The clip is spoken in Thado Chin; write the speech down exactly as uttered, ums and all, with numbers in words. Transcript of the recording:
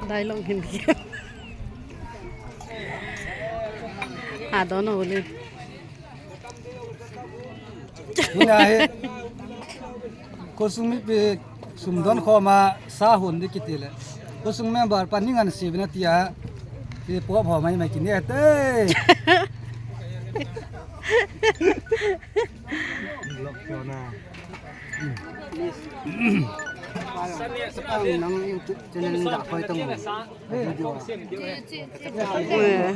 Dai long hin ki. Ha, dono ule. Hina hi. Khosung mipi sum don khoma sa hon di kiti le. Khosung member pa ni ngan si bina tia. Ti po pho mai mai kini ate. Lok kyo na. Nang YouTube channel ni da khoi tang. Video. Eh.